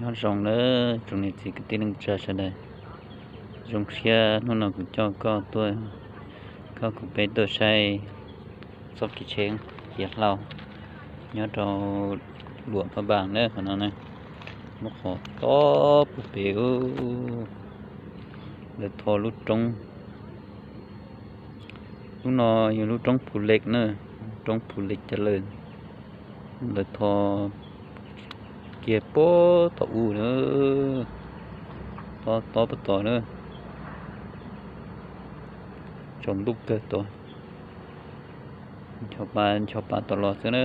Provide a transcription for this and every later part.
Nyob zoo nawb tsoom niam txiv kwv tij neej tsa sawv daws. Zoo siab hnub no kuv coj koj tuaj, koj kuv peb tuaj saib txoj kev tsheb ciav hlau nyob rau Luam Phaj Npas na, qhov no na, lub qhov tob puag pem lawv tho lub roob. Lub no yog lub roob Phu Lek na, roob Phu Lek Calaws. Lawv tho kiag puag tom u na, tob tob puag tod na, tsaus ntuj kawg tod, ncho pa ncho pa tom los xwb na.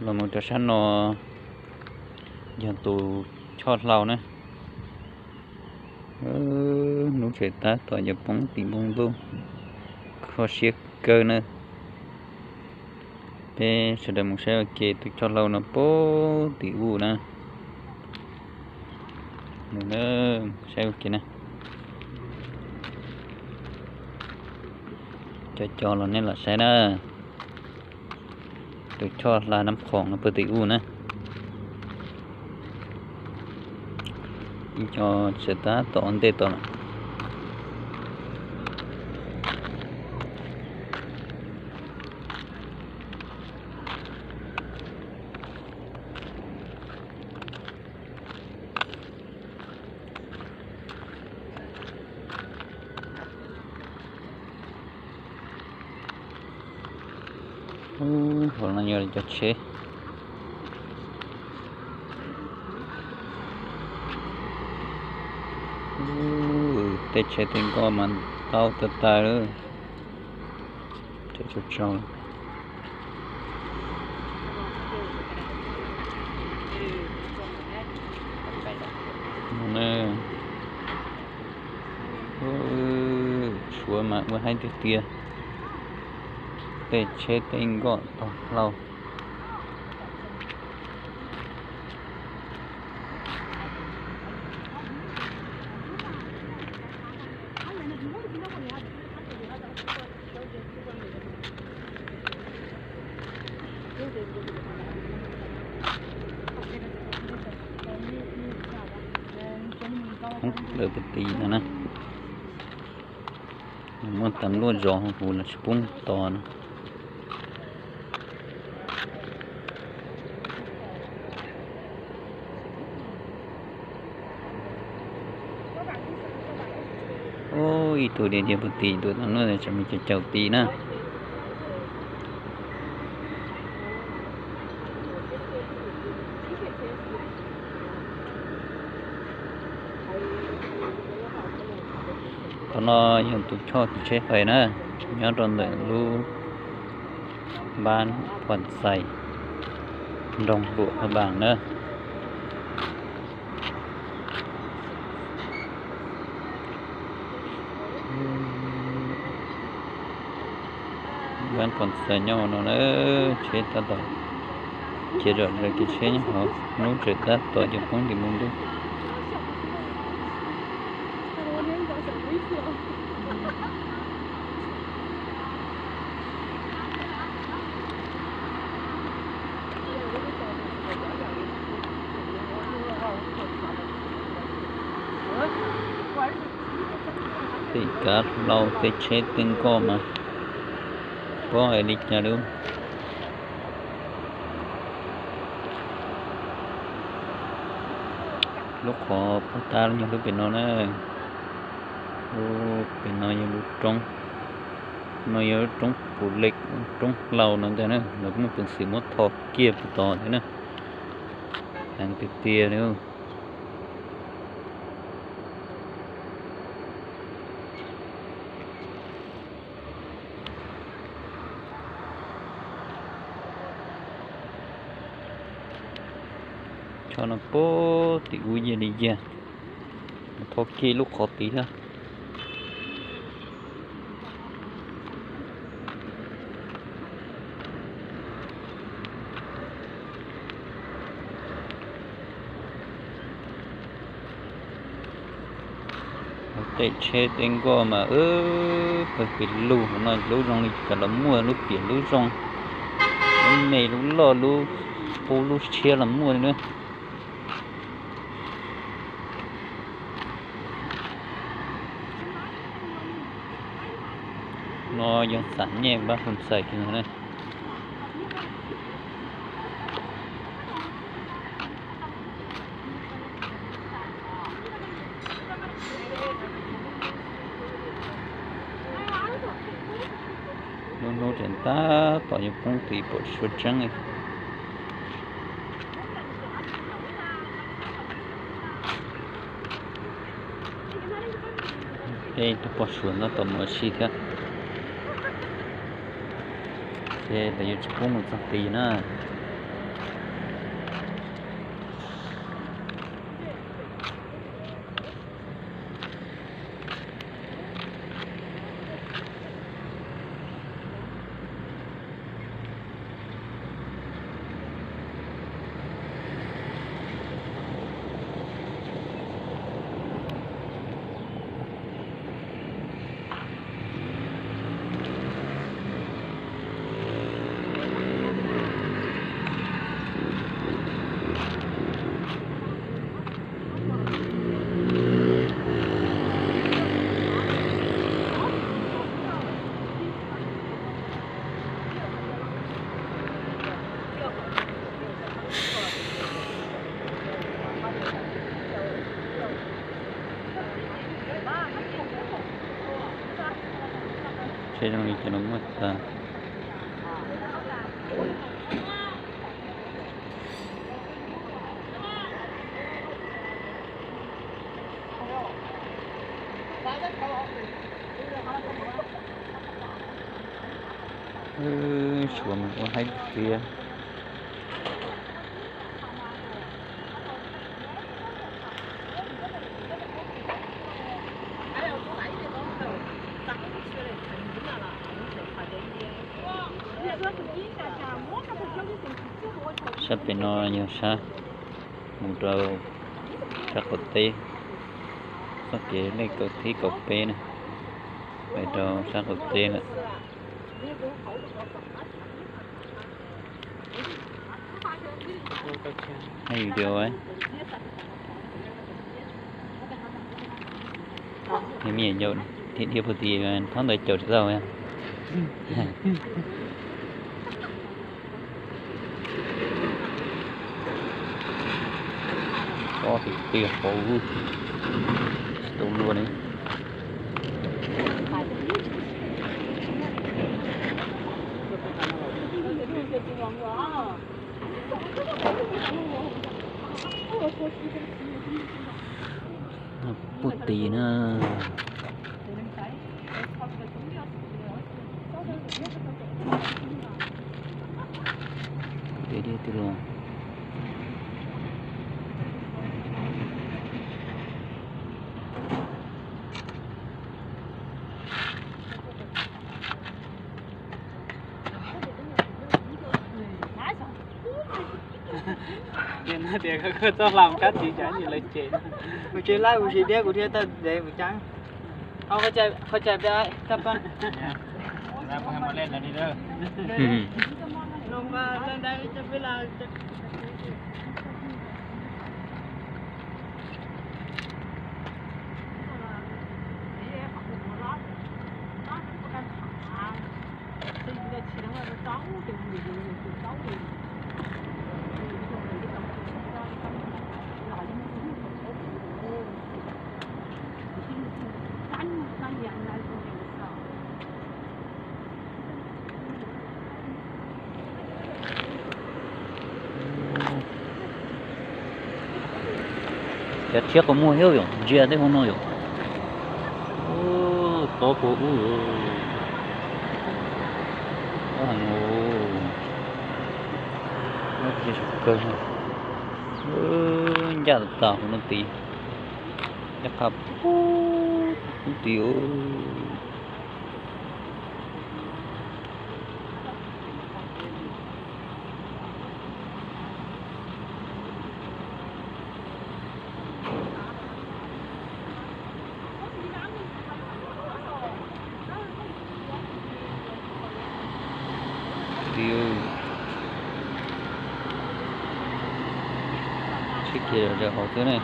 Los mus rau sab no yog tus choj hlau na. Hnub tseem tab tom yuav poob tim npoo ntuj, kho siab kawg na. Peb sawv daws mus saib ua ke tus choj hlau no puag tim u na. Saib ua ke na. Cov cov los nej los saib na. Tus choj hlau Nab Khoom no puag tim u na. Ib co tseem tab tom ua ntej tod lawm. Hauv no yog cov tsheb. Tej tsheb tej nkoj mas ntau tag tag lawm. Suav mas ua haib tiag tiag, tej tsheb tej nkoj tag hlau. Hoob lawv puag tim no na, muaj tas luaj zos huv los tsis pub mus tos na. Ib tug dhia dhia puag tim tus no, tsam me caum caum tim na. Qhov no yog tus choj kev tsheb fais na, nyob rau ntawm lub npab Phuam Xais, nroog Luam Phaj Npas na. Npab Phuam Xais nyob no na, tsheb tab tom khiav zom zaws kev tsheb nyob hauv, hnub tseem tab tom yuav poob tim npoo ntuj. Tej kav hlau tej tsheb tej nkoj mas pob hais li cas lawm. Lub qhov pov tab yog lub pem no na. Lub pem no yog lub roob, no yog lub roob Phu Lek, roob hlau no ntag na, lawv muaj peev xwm muab tho kiag puag tod thiab na. Heev tiag tiag li. Choj no puag tim ub yag li yag, tho kiag lub qhov tid thiab. Tej tsheb tej nkoj mas pawg pes lug no lub zoo li cas los muaj, lub piam lub zoo, lub me lub loj, lub qub lub tshiab los muaj li na. No Yoov Xam Nyej npab Phoo Xais kiag no na. Lub hnub tseem tab tom yuav poob tid pom tsis tshua tseeb li. Peb tus poj suav no tom mus ua si thiab, ces lawv yuav tsis pub mus txog tid na. Tsheb zoo li cas los muaj tag. Suav mas ua haib tiag. Sab pem no yog sab mus rau sab qaum teb, txoj kev lej kaum thib kaum peb na, pais rau sab qaum teb lawm. Video, me nyuam yaus dhia dhia puag tim thob ntawd caum tsis tau. Pob tim qia hauv tsis tau luaj li. Puag tim na. Dej dej twg los. Tias no tias koj txoj hlau kab txiv cas ib ntsis lawv cem. Kuv tsis lawv, kuv tsis diab, kuv thiaj tawm ntev kuv cas. Qhov cai peb kab pab. Cov tshiab qhov muag thiab yom, ntsia tej hauv no yom. Tob puag ub. Tob heev os. Kawg. Ncaj tas tas hauv no tid. Ncaj qha pub tid. Ces zaum hauv xwb ne.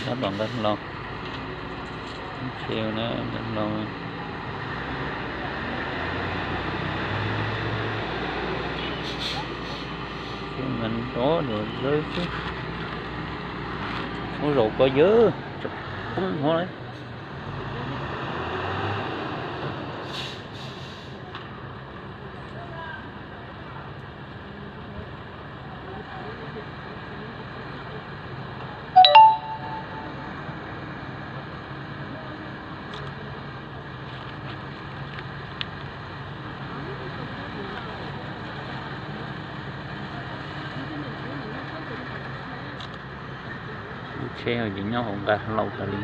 Tab tom nqa hlau, tsheb na, nqa hlau. Xwb mas nrov zom zaws xwb. Ua zaum ko yawg, tsam poob hov lauj. Lub tsheb ces nyob hauv nqa hlau tas li.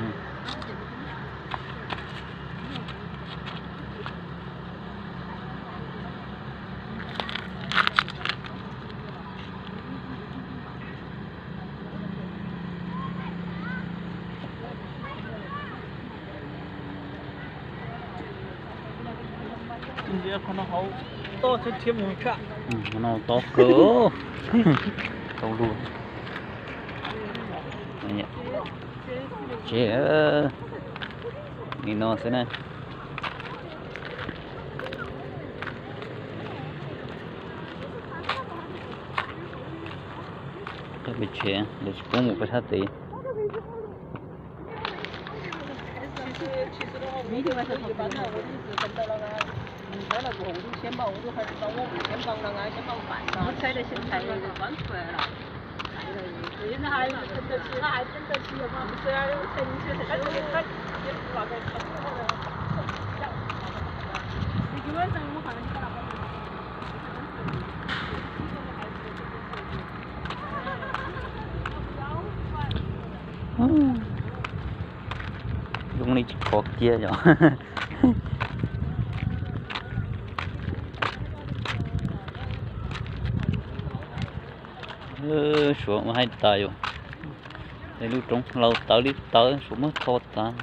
Qhov no tob kawg. Tau lug. Tsev li no xwb na. Peb pes tshev lawv tsis pub mus pem sab tid. Zoo li tsis khov kiag yom. Suav ua haib tas yom. Es lub roob hlau tawv li tawv, suav muab tho tas.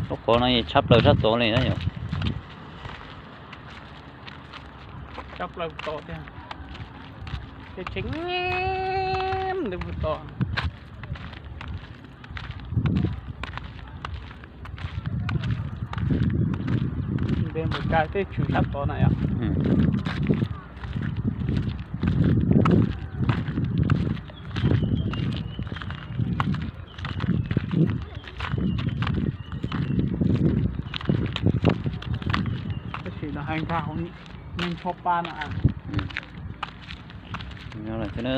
Lub qhov no tshab plaws sab tod li na yom. Tshab plaws tod thiab. Ces tseem ntawd puag tod. Npe npam kais tej tswm sab tod na yom. Tab sis lawv hais nkag hauv neeg tshuab pab no. Nyob lawm xwb na.